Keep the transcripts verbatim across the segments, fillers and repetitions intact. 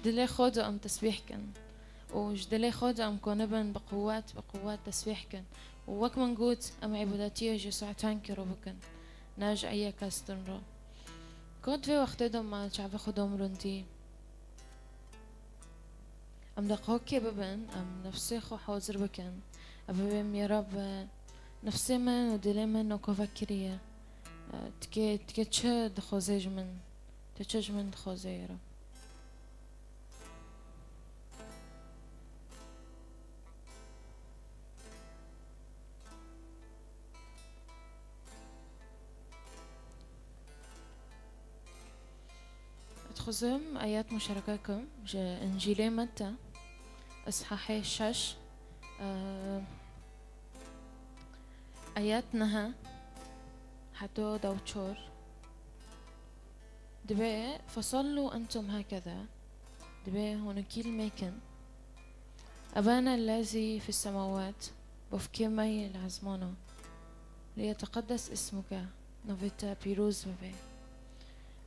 Dilê xwe de em tesbîh kin. Û ji dilê xwe de em konibin bi quwet, bi quwet tesbîh kin. Û wek min got, em îbadetiyê ji saetenkî re bikin. Ne ji eye kes din re. Ku di vê wextê de me çavê xwe domrindî. Em deqokê bibin, em nefsê xwe hazir bikin. Ev bibê ya Reb, nefsê min û dilê min nokove kiriye. Tikê, tikê çi dixwaze ji min? Tu çi ji min dixwaze ya Reb? Dixwazim ayet muşereke kim ji Încîlê Mete, îshahê şeş, e, ayet neh heta da û çar. Dibê, "فصلوا أنتم هكذا." Dibê hûn kîlmê kin. "أبانا الذي في السماوات", bavkê me yê li ezmana, "ليتقدس اسمك", navê te pîroz bibe.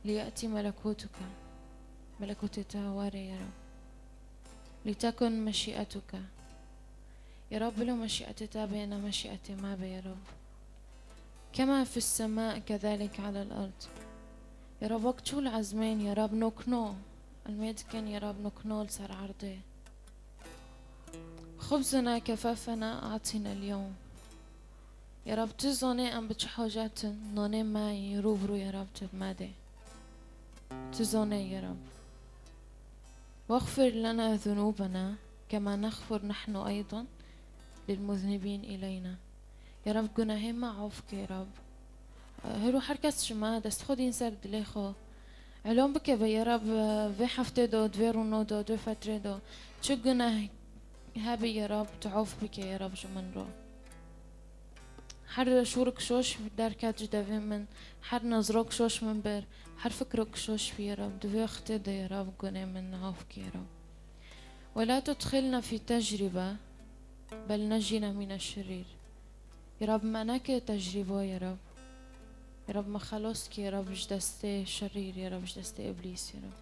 "ليأتي ملكوتك", melekûtê te were ya Reb. "لتكن مشيئتك." Ya Reb, bila meşîetê te be, ne meşîetê me be ya Reb. "كما في السماء كذلك على الأرض." Ya Reb, wek çû li ezmên, ya Reb, nokno. Em ê dikin, ya Reb, nokno li ser erdê. "خبزنا كفافنا أعطنا اليوم." Ya Reb, tu zanê em bi çi hacet in, nanê me yê rû bi rû ya Reb tu me de. Tu zanê ya Reb. "واغفر لنا ذنوبنا كما نغفر نحن أيضا للمذنبين إلينا." Ya Reb, gunehê me af ke ya Reb. Her û her kes ji me dest xwe dîn ser dilê xwe. Îlan bike be ya Reb, vê heftê de, di vê rûno de, di vê fetrê de çi guneh hebî ya Reb, tu af bike ya Reb ji min re. Her şûrik şoş derket ji devê min, her nezrok şoş min bir, her fikrok şoş bî ya Reb, di vê wextê de ya Reb, gunê min af ke ya Reb. "ولا تدخلنا في تجربة، بل نجنا من الشرير." Ya Reb, me neke tecrîba ya Reb. Ya Reb, me xelas ke ya Reb ji destê şerîr, ya Reb ji destê îblîs ya Reb.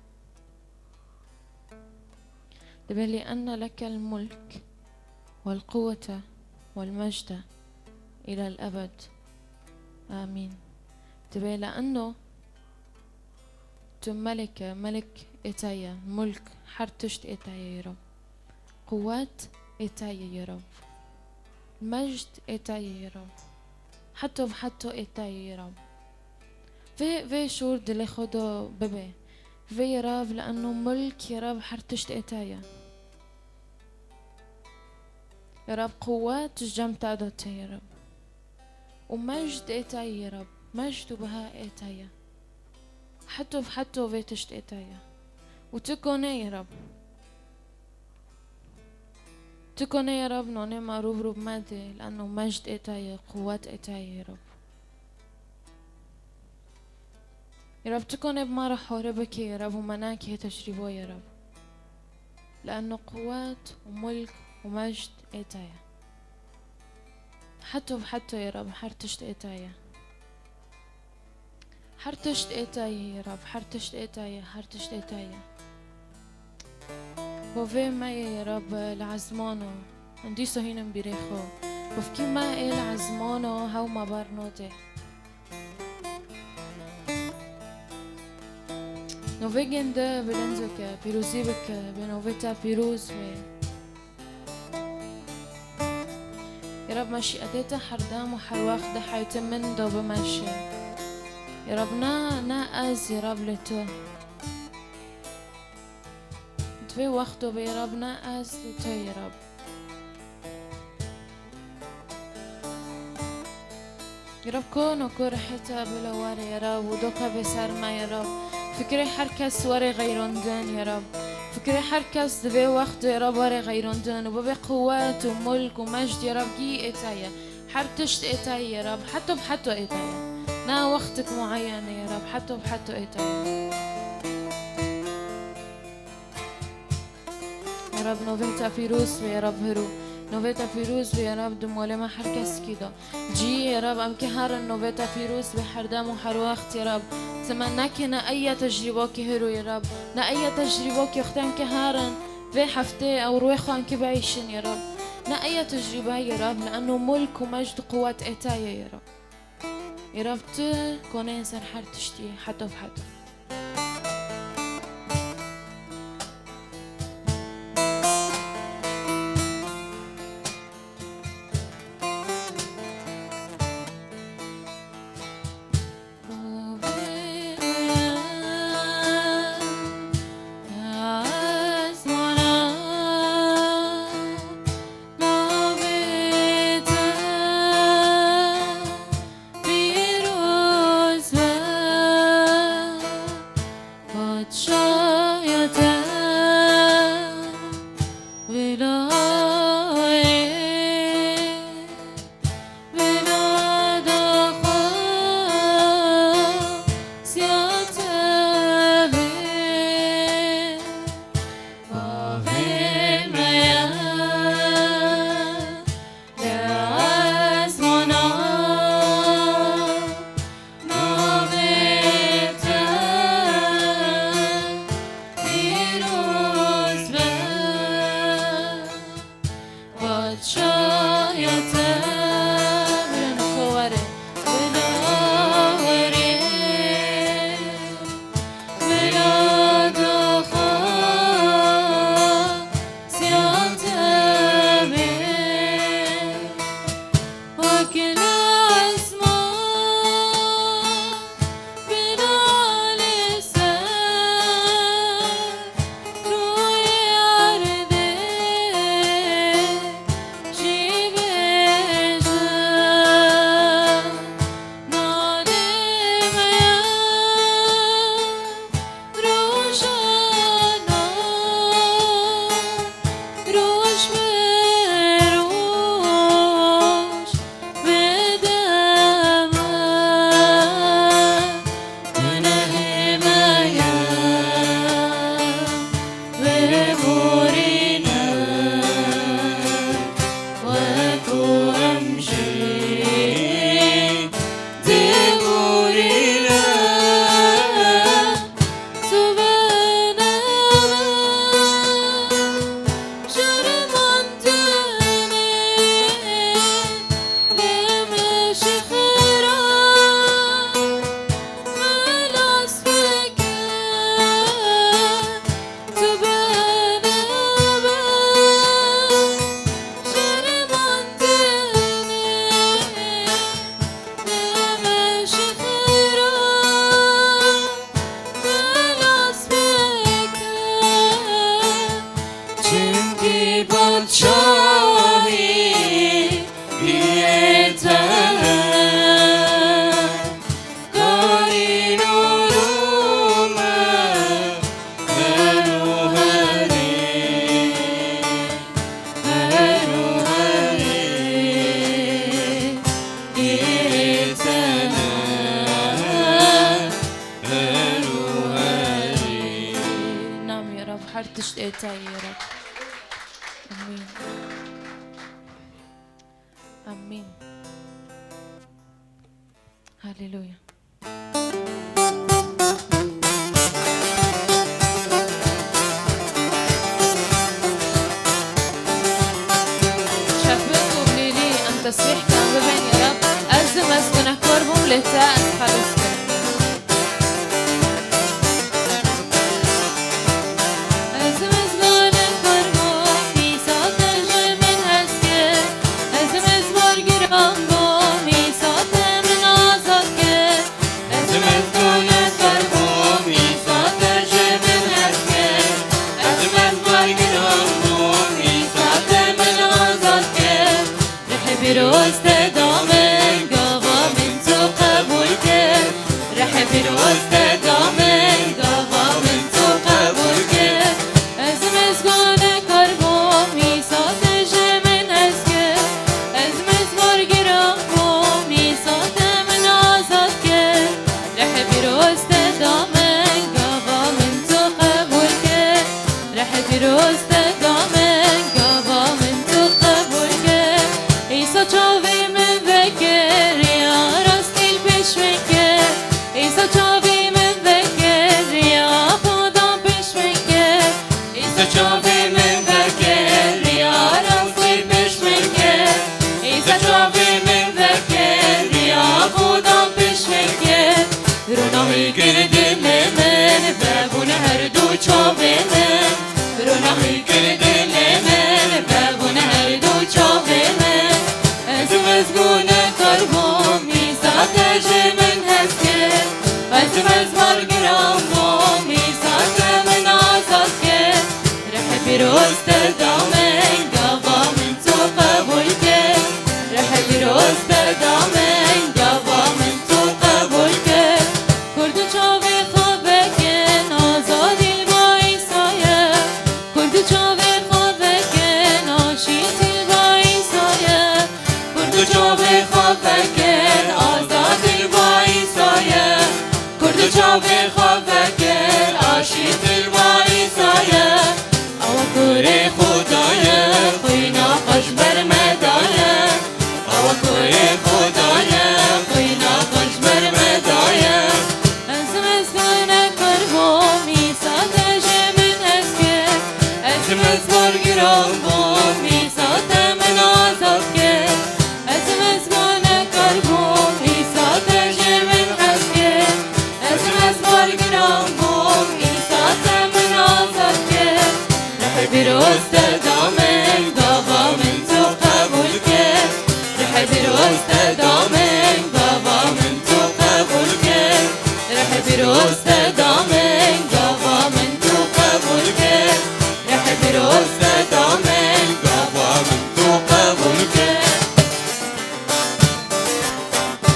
Dibê, "لأن لك الملك والقوة والمجد إلى الأبد. آمين." Dibê, "لأنه tu melik e, melik ê te ye, mulk, her tişt ê te ye ya Reb. Quwet ê te ye ya Reb. Mejd ê te ye ya Reb. Heto bi heto ê te ye ya Reb." Vê, vê şûr dilê xwe de bibe. Vê ya Reb, لأنه mulk ya Reb her tişt ê te ye. Ya Reb, quwet ji cem te de tê ya Reb. Û mejd ê te ye ya Reb. Mejd û biha ê te ye. Heto bi heto vê tişt ê te ye. Û tu konê ya Reb. Tu konê ya Reb, nanê me rû bi rû bi me de, لأنه mejd ê te ye, quwet ê te ye ya Reb. Ya Reb, tu konê bi me re hore bike ya Reb û me neke tecrîba ya Reb. لأنه quwet û mulk û mejd ê te ye. Heto bi heto ya Reb, her tişt ê te ye. Her tişt ê te ye ya Reb, her tişt ê te ye, her tişt ê te ye. Bavê me yê ya Reb li ezmano, em dîsa hînin bîrê xwe. Bavkê me ê li ezmano hew me ber node. Navê gêndê bilind bike, pîrozî bike, bê navê te pîroz be. Ya Reb, meşîetê te her dem û her wext di heyatê min de bimeşe. Ya Reb, ne, ne ez, ya Reb, lê tu. Di vê wexto be, ya Reb, ne ez, lê tu, ya Reb. Ya Reb, ku nokû rihê te bila were, ya Reb, û doka vê ser me, ya Reb. Fikrê her kes were xeyrandin, ya Reb. Fikrê her kes di vê wextê, ya Reb, were xeyrandin û bibe quwet û mulk û mejd, ya Reb, gî ê te ye. Her tişt ê te ye, ya Reb. Heto bi heto ê te ye. Ne wextik muayen e, ya Reb. Heto bi heto ê te ye. Ya Reb, navê te pîroz be, ya Reb, hiro. Navê te pîroz be ya Rab di malê me her kesekî de. Cî ya Rab em kê herin navê te pîroz be her dem û her wext ya Rab. Ti me neke ne eya tecrîbakî hiro ya Rab. Ne eya tecrîbakî wextê em kê herin vê heftê ew rûyê xwe em kê bieyşin ya Rab. Ne eya tecrîbe ya Rab, li eno mulk û mejd û quwet ê te ye ya Rab. Ya Rab tu koneyên ser her tiştî heta bi heta. Pîroz be, padşaya te, vilayê, vilada xwe, siyate be, bavê me ye. Li esmana navê te pîroz be, padşaya te. Birin xwe were, bila were. Bila doxa siyate be, wek li esman bila li ser rûyê erdê jî bêje. Nalê me ye rojana, roj bi roj bide me. Gunehê me ye. Vê borîne wek ku em jî dê borîne, tu bene şermandine. Lê min ji xêra xilas bike, tu bene be şermandine. Lê min ji xêra xilas bike, çimkî padşahî Biyê te karî nûrû me, her û herî, her û herî, biyê te ne, her û herî. Namê Rab her tişt ê te ye Rab. Amîn. Amîn. Haleluya. Şefik û bilêlî em tesbîh kin, bibên ya Rab, ez im, ez gunehkar bûm, lê te ez xelas kir. Ez im, ez gunehkar bûm, Îsa te ji min hez kir. Ez im, ez bargiran bûm, Îsa te min azad kir. Ez im, ez gunehkar bûm, Îsa te ji min hez kir. Ez im, ez bargiran bûm, Îsa te min azad kir. Rihê pîroz te da min, gava min tu qebûl kir. Rihê pîroz te da min, gava min tu qebûl kir. Ez im, ez gunehkar bûm, Îsa te ji min hez kir. Ez im, ez bargiran bûm, Îsa te min azad kir. Rihê pîroz te da min, gava min tu qebûl kir. Rihê pîroz te da min, gava min tu qebûl Çavê min veke, riya rastî pêş min ke. Îsa çavê min veke, riya Xudan pêş min ke. Ronahî kir dilê min, vebûn her du çavê min. Ronahî kir dilê min, vebûn her du çavê min. Ez mezgûnekar bûm, Îsa te ji min hez kir. Ez mezbar giran bûm, Îsa te min azad kir. Rih pîroz te da min, gava min tu qebûl kir. Rih pîroz te da min, gava min tu qebûl kir. Kurd û çavê xwe vekin, azadî li ba Îsa ye. Kurd û çavê xwe vekin, aşîtî li ba Îsa ye. Kurd û çavê xwe vekin, azadî li ba Îsa ye. Kurd û çavê xwe vekin, aşîtî li ba Îsa ye. Ew kurê Xuda ye, xwîna xwe ji ber me daye. Ew kurê Xuda ye, xwîna xwe ji ber me daye. Ez mezgûnekar bûm, Îsa te ji min hez kir. Ez mezbar giran bûm, Îsa te min azad kir. Ez mezgûnekar bûm, Îsa te ji min hez kir. Ez mezbar giran bûm, Îsa te min azad kir. Rihê pîroz te da min, gava min tu qebûl kir. Rihê pîroz te da min, gava min tu qebûl kir. Rihê pîroz te da min, gava min tu qebûl kir. Rihê pîroz te da min, gava min tu qebûl kir.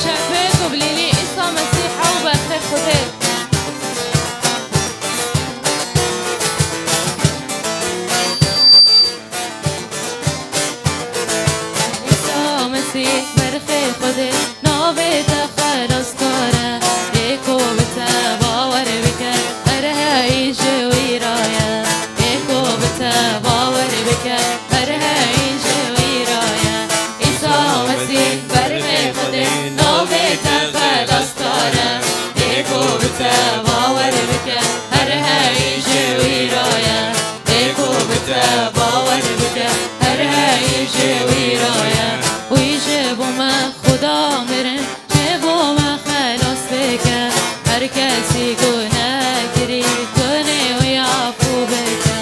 Çepik û bilîlî Îsa Mesîh ew berxê Xwedê. Îsa Mesîh berxê Xwedê, navê te xelaskar e. Ê ku bi te bawer bike, her heyî ji wî re ye. Ê ku bi te bawer bike, her heyî ji wî re ye. Îsa Mesîh berxê Xwedê, navê te xelaskar e. Ê ku bi te bawer bike, her heyî ji wî re ye. Ê ku bi te bawer bike, her heyî ji wî re ye. Wî ji bo me Xuda mirin, ji bo me xelas bike. Her kesî guneh kirî, gunê wî afû bike.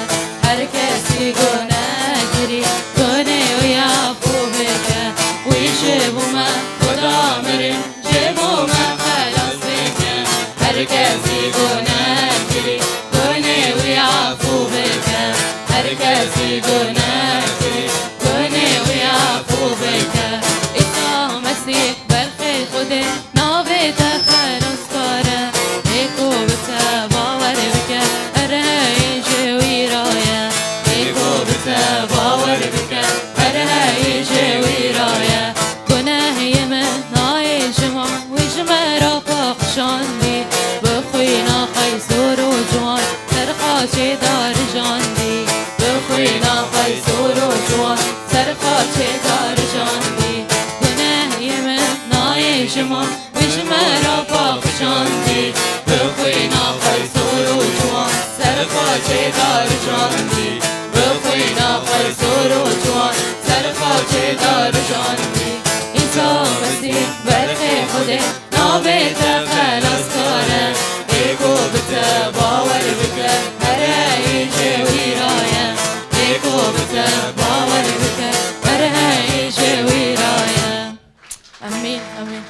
Her kesî guneh kirî, gunê wî afû bike. Wî ji bo me Xuda mirin, ji bo me xelas bike. Her kesî guneh kirî, gunê wî afû bike. Her kesî guneh kirî, gunê wî afû bike. Îsa Mesîh berxê Xwedê, navê te xelaskar e. Ê ku bi te bawer bike, her heyî ji wî re ye. Ê ku bi te bawer bike, her heyî ji wî re ye. Gunehê min nayê ji man, wî ji me re paqijandî. Bi xwîna qeysor û ciwan, ser xaçê darijandî. Bi xwîna qeysor û ciwan, ser xaçê darijandî. Gunehê min nayê ji man, wî ji me re paqijandî. Bi xwîna qeysor û ciwan, ser xaçê darijandî. Bi xwîna qeysor û ciwan, ser xaçê darijandî. Îsa Mesîh berxê Xwedê, navê te xelaskar e. Ê ku bi te bawer bike, her heyî ji wî re ye. Ê ku bi te bawer bike, her heyî ji wî re ye. Amîn, amîn.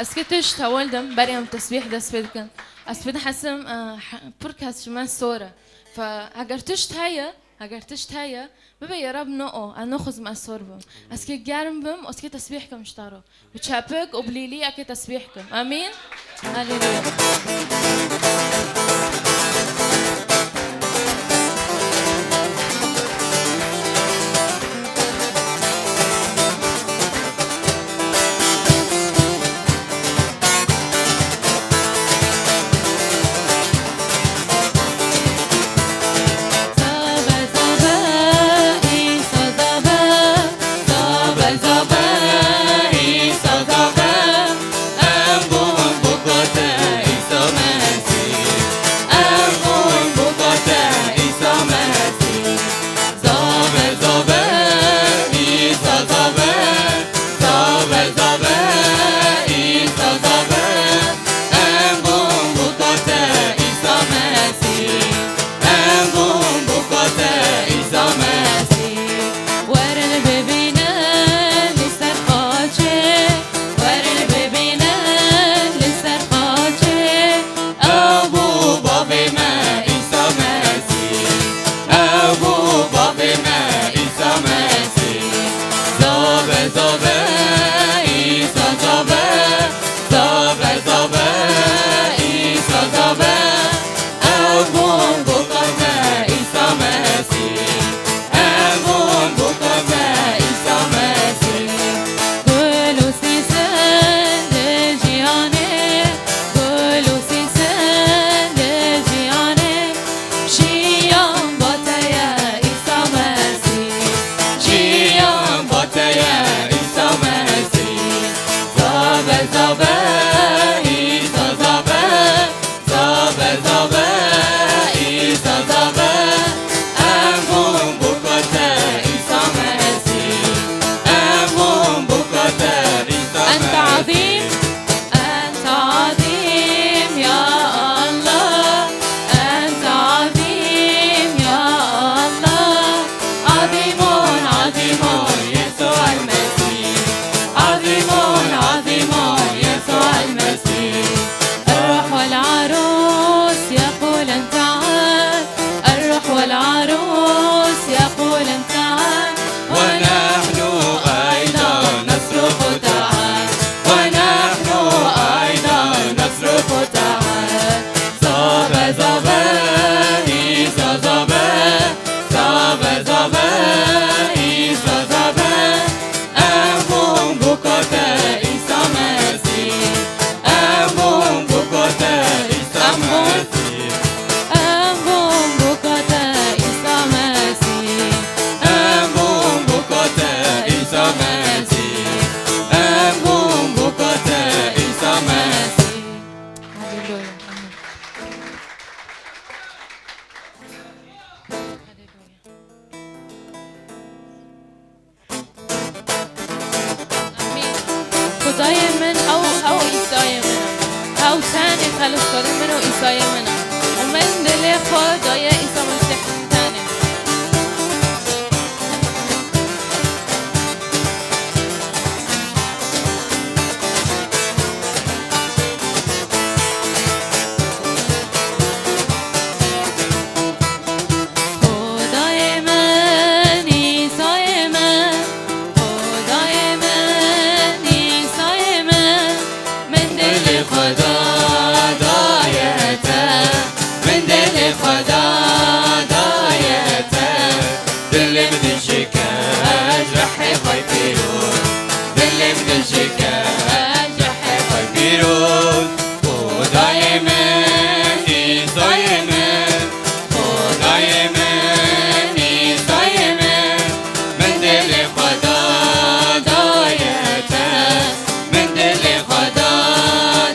Ez kê tişt hewal dim, berê em tesbîh dest pê dikin. Ez pê dihezim, eh, he-, pir kes ji me sor e. Fe, eger tişt heye, eger tişt heye, bibe ya Reb no o, ez naxwazim ez sor bim. Ez kê germ bim, ez kê tesbîh kim ji te re. Bi çepik û bi lîliyekê tesbîh kim. Amîn. Haleluya. ونحن أيضا نصرخ تعال، ونحن أيضا نصرخ تعال. Zave, zave, Îsa zave, zave, zave, Îsa zave. Em bûn bo kate Îsa Mesîh, em bûn bo kate Îsa Mesîh. Em bûn bo kate Îsa Mesîh. Em bûn bo kate Îsa Mesîh. Em bûn bo kate Îsa Mesîh. Haleluya. Amin. Haleluya. Amîn. Xwedayê min ew, ew Îsayê min e. Ew tenê xeliskarê min û Îsayê min e. Û min dilê xwe daye Îsa Mesîh tenê. Xwedayê min, Îsayê min, Xwedayê min, Îsayê min, min dilê Xweda daye te, min dilê Xweda daye te. Dilê min dişike ji rihê xwe pîroz, dilê min dişike ji rihê xwe pîroz. Xwedayê min, Îsayê min, Xwedayê min, Îsayê min, min dilê Xweda daye te, min dilê Xweda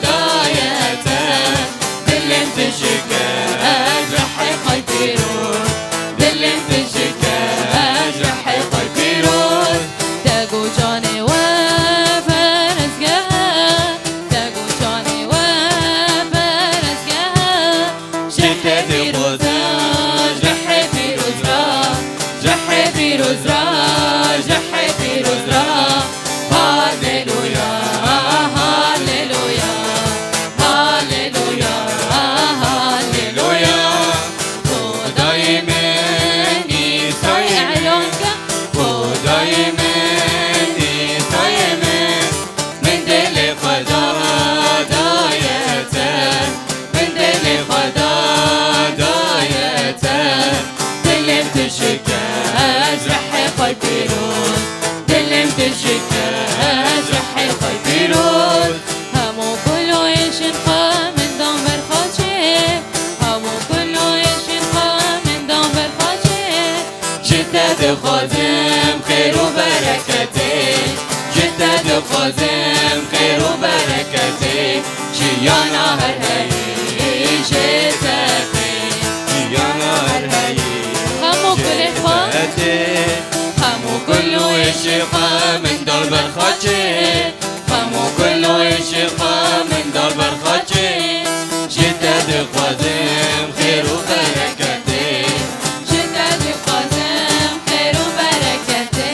daye te. Dilê min dişike ji rihê xwe pîroz, dilê min dişike ji rihê xwe pîroz. Te got canê we perestgeh e, te got canê we perestgeh e. Ji te dixwazim, ji rihê pîroz re, ji rihê pîroz re, ji rihê pîroz re. Haleluya, haleluya, haleluya, haleluya. Xwedayê min, Îsayê min, Xwedayê min, Îsayê min, min dilê Xweda daye te. Min dilê Xweda daye te. Dilê min dişike ji rihê xwe pîroz, dilê min dişike ji rihê xwe pîroz. Hemû kul û êşên xwe min dan ber xaçê, hemû kul û êşên xwe min dan ber xaçê. Ji te dixwazim xêr û bereketê, ji te dixwazim xêr û bereketê, jiyana her heyî jê te tê, jiyana her heyî jê te tê. Hemû kulê xwe, hemû kul û êşê xwe min dan ber xaçê. Xem û kul û êşê xwe min da ber xaçê. Ji te dixwazim xêr û bereketê. Ji te dixwazim xêr û bereketê.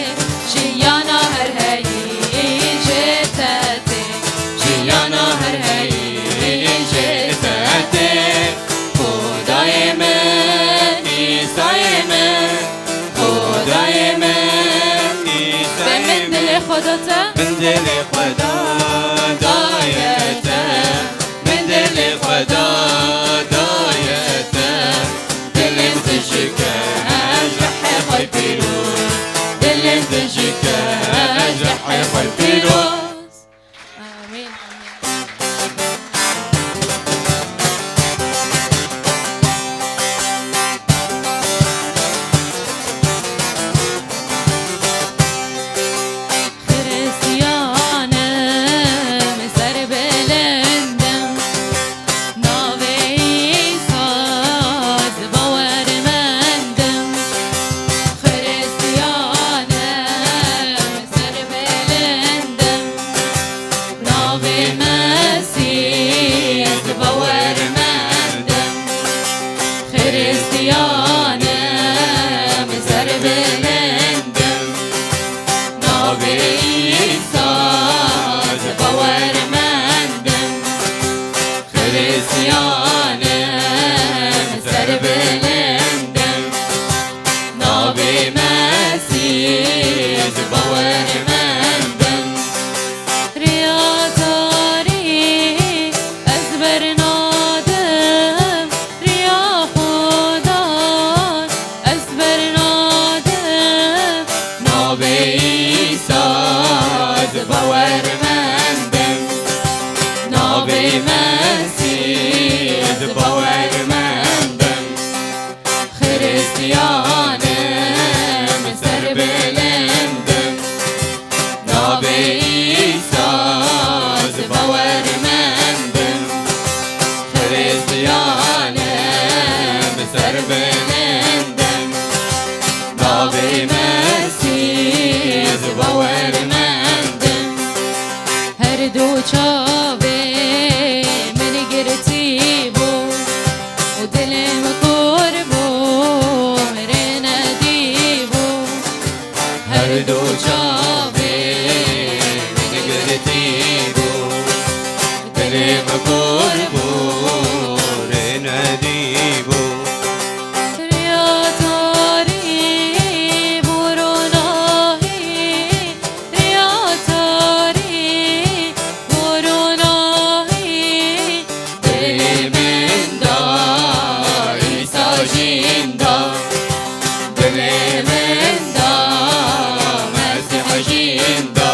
Jiyana her heyî jê te tê. Jiyana her heyî jê te tê. Xwedayê min, Îsayê min. Xwedayê min, Îsayê min. Min dilê xwe da te. Min dilê xwe da daye te. Min dilê xwe da daye te. Dilê min dişike ji rihê xwe pîroz. Dilê min dişike ji rihê xwe pîroz. Amîn, amîn. Xiristiyan im, serbilind im. Navê Îsa ez bawermend im. Xiristiyan im, serbilind im. Navê Mesîh ez bawermend im. Xiristiyan im, serbilind im. Navê Îsa ez bawermend im. Xiristiyan im, serbilind im. Navê me Ez bawermend im. Riya tarî ez bernadim, riya Xudan ez bernadim. Navê Îsa ez bawermend im. Navê Mesîh ez bawermend im. Xiristiyan im, serbilind im. Navê Îsa ez bawermend im. Xiristiyan im, serbilind im. Navê Mesîh ez bawermend im. Her du çavê min girtî bû û dilê min kor bû, rê nedî bû. Her du çavê min girtî bû, dilê min kor bû, rê nedî bû. Riya tarî bû ronahî, riya tarî bû ronahî. Dilê min da Îsa jîn da, dilê min da Mesîh jîn da.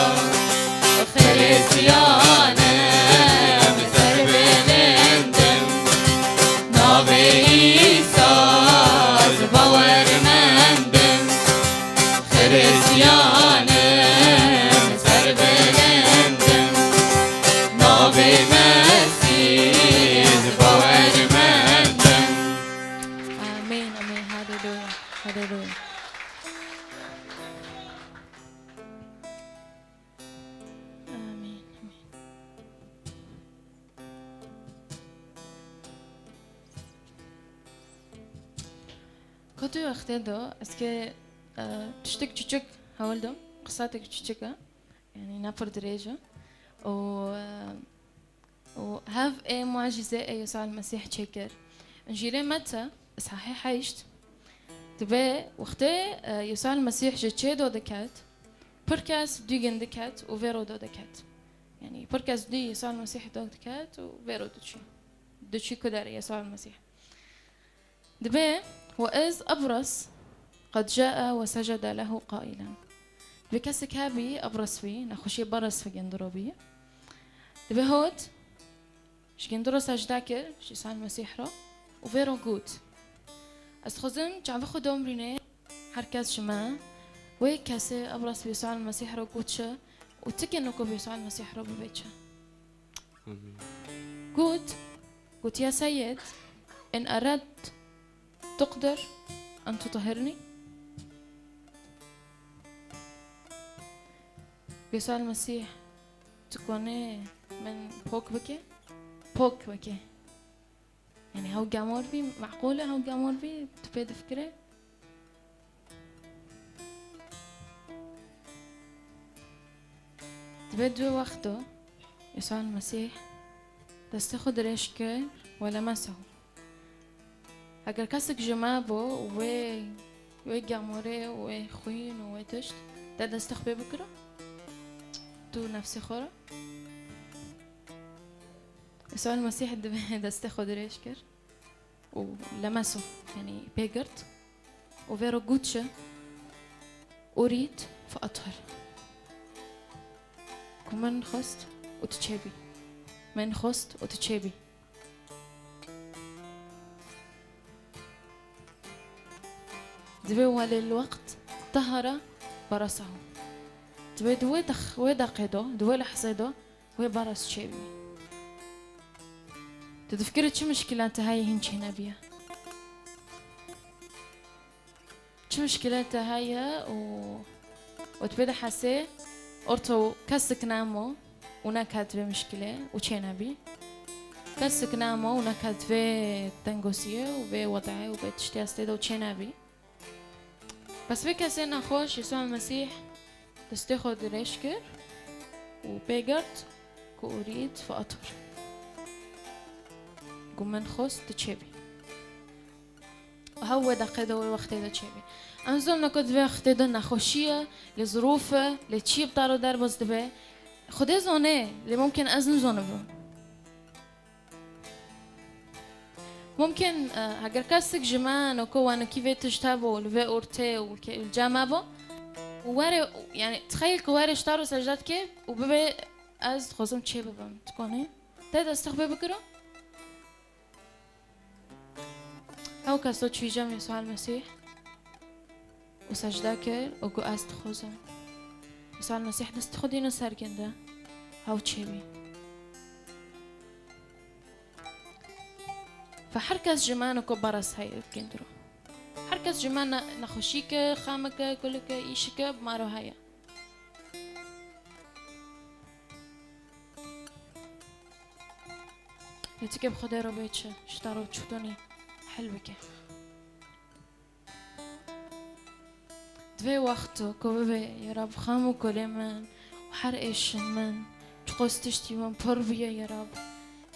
Xiristiyan im, serbilind im. Navê Îsa ez bawermend im. Xiristiyan im, serbilind im. Navê Mesîh ez bawermend im. Amîn, amîn. Haleluya, haleluya. Amîn, amîn. Ku tu wextê do, ez ke, e, tiştek çiçik hewl do, qisatek çiçik e. Yanî ne pir dirêj e. Û, e, û hev ê mucîze ê Yîsa Mesîh çêkir. Încîlê Mete, îsahê heşt, dibe wextê, e, Yîsa Mesîh ji çê do diket, pir kes dûgin diket û vêro do diket. Yanî pir kes dû Yîsa Mesîh do diket û vêro diçû. Diçû ku der Yîsa Mesîh. Dibe, وإذ أبرص قد جاء وسجد له قائلا. Dibe kesek hebî, ebres bî, nexweşiyê beres vegên diro bî. Dibe hot, ji gên diro secde kir, ji Îsa Mesîh re, û vê re got, Ez dixwazim çavê xwe domrînê, her kes ji me, wê kesê ebres bi Îsa Mesîh re got çi, û tikê niko bi Îsa Mesîh re bibe çi. Amîn. Got, got, يا سيد، إن أردت تقدر أن تطهرني. Yîsa Mesîh, tu konê min pok bike? Pok bike. Yanî hew gemor bî, meqûl e hew gemor bî, tu pê difikirê? Dibe di wê wexto Îsa Mesîh destê xwe dirêj kir, ولمسه. Heger kesek ji me bo û wê, wê gemorê û wê xwîn û wê tişt, te destê xwe pê bikiro? Tu nefsê xwe re? Îsa Mesîh dibe destê xwe dirêj kir û لمسه, yanî pê girt û vê re got çi? أريد فأطهر. Ku min xwest û tu çêbî. Min xwest û tu çêbî. Dibe وللوقت طهر برصه. Dibe di wê deq-, wê deqê de, di wê lehzê de, wê beres çêbî. Tu difikirî çi mişkîlên te heye hîn çênebiye? Çi mişkîlên te heye û, û tu pê dihesê, orto kesik nemo û neket vê mişkîlê û çênebî. Kesik nemo û neket vê tengosiyê û vê wedayê û vê tiştê ez tê de û çênebî. Bes vê kesê nexweş Îsa Mesîh destê xwe dirêj kir û pê girt ku أريد فأطهر. Ku min xwest tu çêbî. Hew wê deqê de wê wextê de çêbî. Em zonin ku di vê wextê de nexweşî ye, lê zirûf e, lê çî bi te re derbas dibe. Xwedê zane, lê mumkin ez nizanibim. Mumkin, e, heger kesik ji me noko wenekî vê tişt hebû, li vê ortê û ke-, li cem me bû, û were, yani, tixeyil ku were ji te re secde dike û bibe, ez dixwazim çê bibim. Dikanî? Te destê xwe pê bikiro? Ew keso çû cem Yesûa Mesîh û secde kir û got, "Ez dixwazim." Yesûa Mesîh destê xwe dîne ser ginde, hew çêbî. Fe her kes ji me niko beres heye gindiro. Her kes ji me ne-, nexweşîke, xemike, kulike, îşike, bi me re heye. Lê tu ke bi Xwedê re bê çi, ji te re çûtonî hel bike. Di vê wexto ku bibê, ya Rab, xem û kulê min û her êşin min, çiqas tiştî min pir bûye, ya Rab.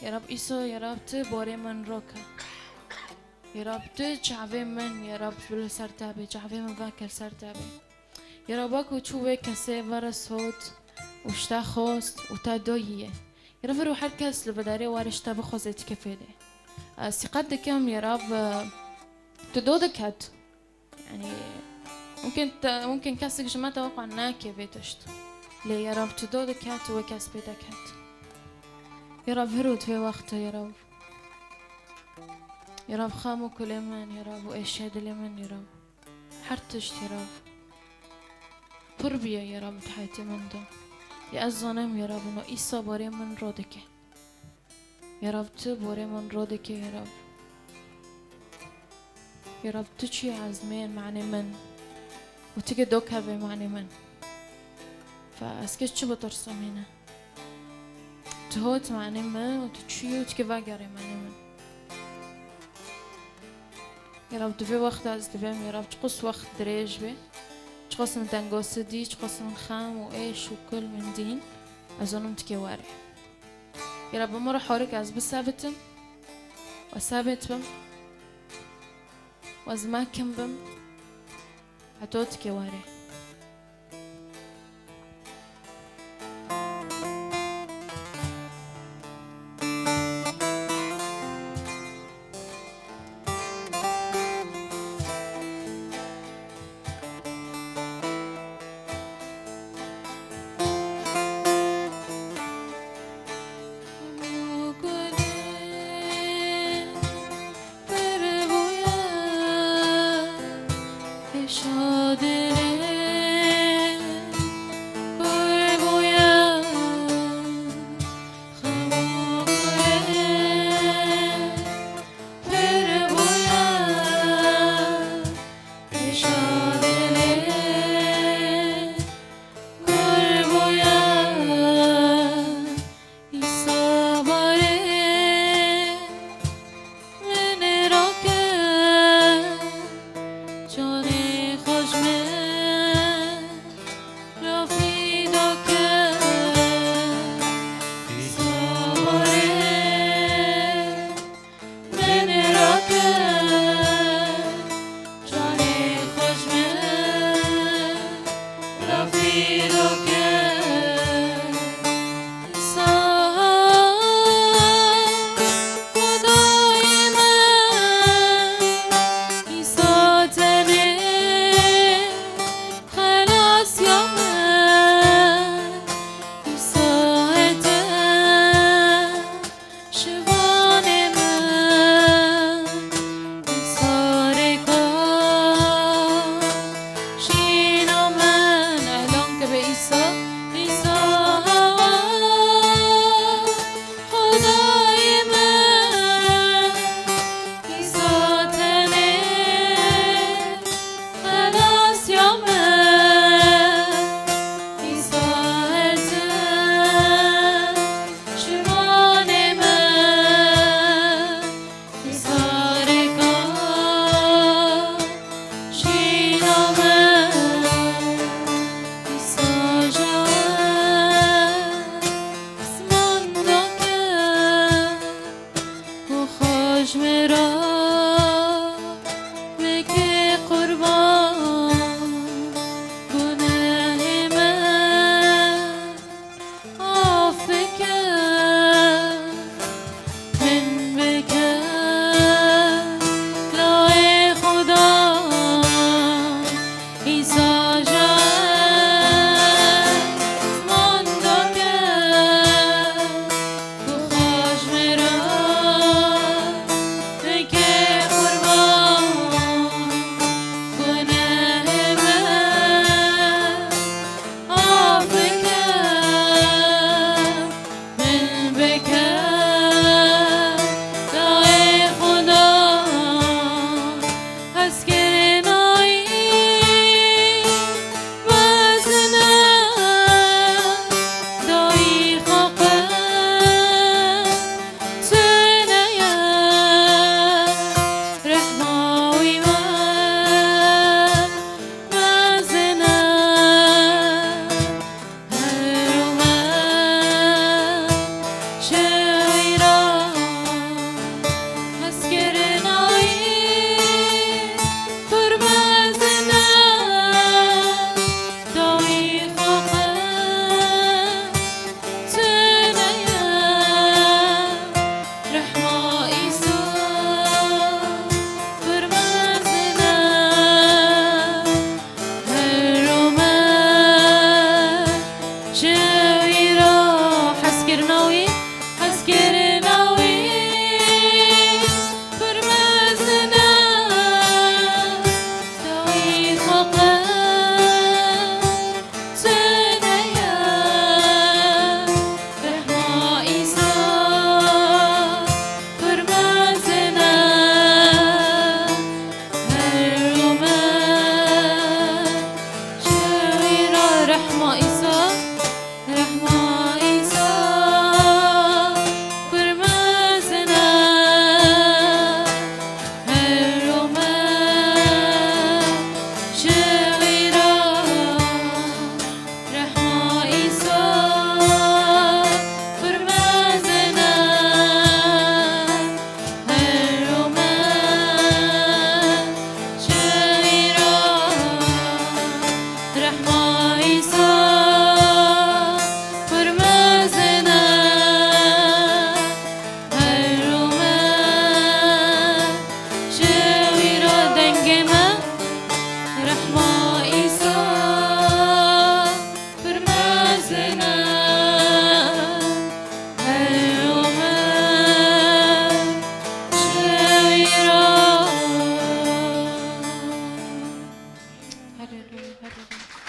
Ya Rab, îsa, ya Rab, tu borê min roke. Ya Rab, tu çavê min, ya Rab, li ser te bê, çavê min veke li ser te bê. Ya Rab, wek ku çû wê kesê veres hot û ji te xwest û te doyî ye. Ya Rab, viro her kes li vê derê were ji te bixwaze, tu kefê de. Ez sîqet dikim, ya Rab, tu do diket. Yani, mumkin te, mumkin kesik ji me tewqe nake vê tişt. Lê ya Rab, tu do diket û wê kes pê deket. Ya Rab, viro di vê wextê, ya Rab. Ya Rab, xem û kulê min, ya Rab, û êşê dilê min, ya Rab. Her tişt, ya Rab. Pir bûye, ya Rab, di heyatê min de. Ya ez zanim, ya Rab, no îsa borê min ro dike. Ya Rab, tu borê min ro dike, ya Rab. Ya Rab, tu çûyî ezmên manê min û tu ke do kevê manê min. Fe ez ke çi bitirsim hîne? Tu hot manê min û tu çûyî û tu ke vegerê manê min. Ya Rab, di vê wexta ez dibêm, ya Rab, çiqas wext dirêj be, çiqas min tengosî dî, çiqas min xem û êş û kul min dîn, ez zanim tu ke were. Ya Rab, bi min re horik ez bisebitim, we sebit bim, we ez mekim bim, heto tu ke were. Şivanê min, sarêka jîna min, elan ke be Hello, hello.